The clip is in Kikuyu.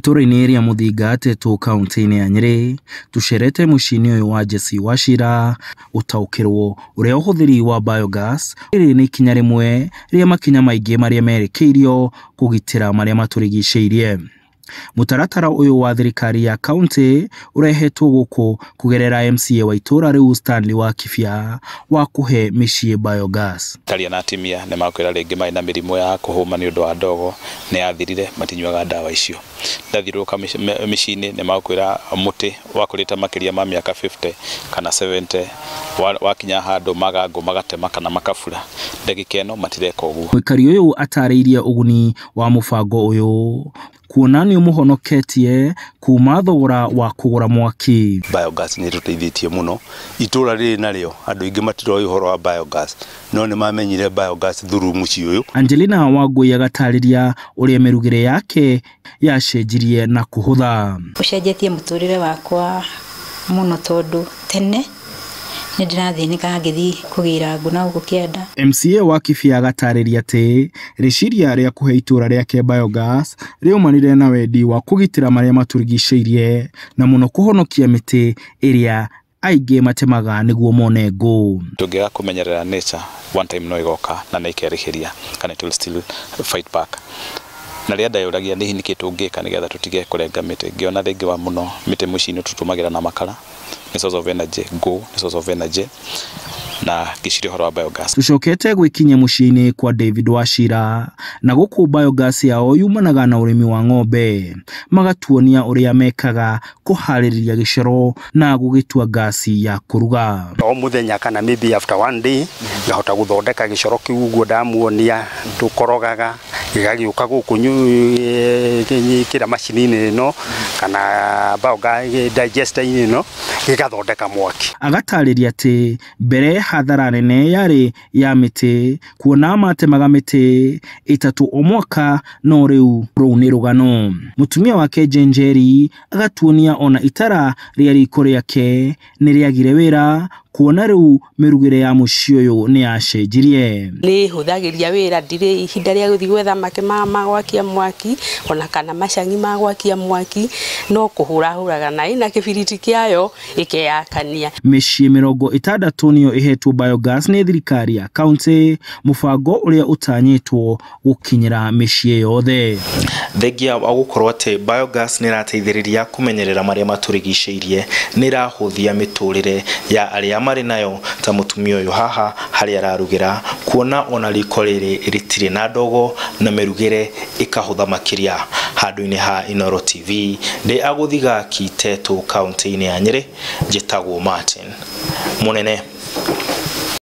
Itũra-inĩ rĩa Mũthinga Tetũ kaunti-inĩ ya Nyĩrĩ, tũcerete mũciĩ-inĩ ũyũ wa Jesse Wachira gũtaũkĩrwo ũrĩa ũhũthĩri wa biogas rĩrĩ nĩ ikinya rĩmwe rĩa makinya maingĩ marĩa merekeirio kũgitĩra marĩa matũrigicĩirie. Mũtaratara ũyũ wa thirikari ya kaunti ũrehetwo gũkũ kũgerera MCA wa itũra rĩu Stanley Wakibia wa kũhe mĩciĩ biogas. Taria na atimia nĩ makwĩra rĩngĩ marĩ na mĩrimũ ya kũhũma nĩ ũndũ wa ndogo nĩ yathirire, matinyuaga ndawa icio. Ndathiũrũrũka mĩciĩ-inĩ nĩ makwĩra mũtĩ wakũrĩte makĩria ma mĩaka 50 kana 70 wakinya handũ magangũ magatema kana makabura, ndagĩka ĩno matireka ũguo. Mũikari ũyũ atarĩirie ũguni wa mũbango ũyũ kuona nĩ ũmũhonoketie kuma thogora wa kũgũra mwaki. Biogas nĩ ĩtũteithĩtie mũno itũra rĩrĩ narĩo andũ aingĩ matiroĩ ũhoro wa biogas no nĩ mamenyire biogas through mũciĩ ũyũ. Angelina Wangui agatarĩria ũrĩa mĩrugĩre yake yacenjirie na kũhũtha. Ũcenjetie mũtũrĩre wakwa mũno tondũ tene nĩ ndĩrathĩnĩkaga ngĩthiĩ kũgĩra ngũ na gũkũ kĩanda. MCA wa Kibia agatarĩria atĩ rĩciria rĩa kũhe itũra rĩake biogas rĩaumanire na wendi wa kũgitĩra marĩa matũrigicĩirie na mũno kũhonokia mĩtĩ ĩrĩa aingĩ matemaga nĩguo mone ngũ. Tũngĩaga kũmenyerera nature one time no ĩgoka na nĩ ĩkerĩhĩria kana it will still fight back. Na rĩrĩa ndeyũragia nĩ nĩkĩ tũngĩka nĩgetha tũtige kũrenga mĩtĩ, ngĩona rĩngĩ wa mũno mĩtĩ mũciĩ-inĩ tũtũmagĩra na makara nĩ source of energy, ngũ nĩ source of energy, na ngĩciria ũhoro wa biogas. Tũcokete gwĩkinyia mũciĩ-inĩ kwa David Wachira na gũkũ biogas yao yumanaga na ũrĩmi wa ng'ombe, magatuonia ũrĩa mekaga kũharĩrĩria gĩcoro na gũgĩtua gasi ya kũruga. O mũthenya kana maybe after one day ngahota gũthondeka gĩcoro kĩu ũguo ndamuonia, tũkorogaga gĩgagĩũka gũkũ kĩra macini-inĩ ĩno kana biogas digester-inĩ ĩno gĩgathondeka mwaki. Agatarĩria atĩ mbere hathara nene yarĩ ya mĩtĩ kuona matemaga mĩtĩ ĩtatũ o mwaka, no rĩu rũu nĩ rũgano. Mũtumia wake Jane Njeri agatuonia ona itara rĩa riko rĩake nĩ rĩagire wĩra kuona rĩu mĩrugĩre ya mũciĩ ũyũ nĩ yacenjirie. Nĩ hũthagĩria wĩra, ndirĩ ihinda rĩa gũthiĩ gwetha make ma gwakia mwaki ona kana macangi ma gwakia mwaki, no kũhũra hũraga na ĩna kĩbiriti kĩayo ĩkeyakania. Mĩciĩ 60 nĩyo ĩhetwo biogas nĩ thirikari ya kaunti, mũbango ũrĩa ũtanyĩtwo gũkinyĩra mĩciĩ yothe. Thengia wa gũkorwo atĩ biogas nĩ ĩrateithĩrĩria kũmenyerera marĩa matũrigicĩirie, nĩ ĩrahũthia mĩtũrĩre ya arĩa marĩ nayo ta mũtumia ũyũ haha harĩa ararugĩra, kuona ona riko rĩrĩ rĩtirĩ na ndogo na mĩrugĩre ĩkahũtha makĩria. Handũ-inĩ ha Inooro TV ndĩ agũthiga Kiteto kaunti-inĩ ya Nyĩrĩ, njĩtagwo Martin Mũnene.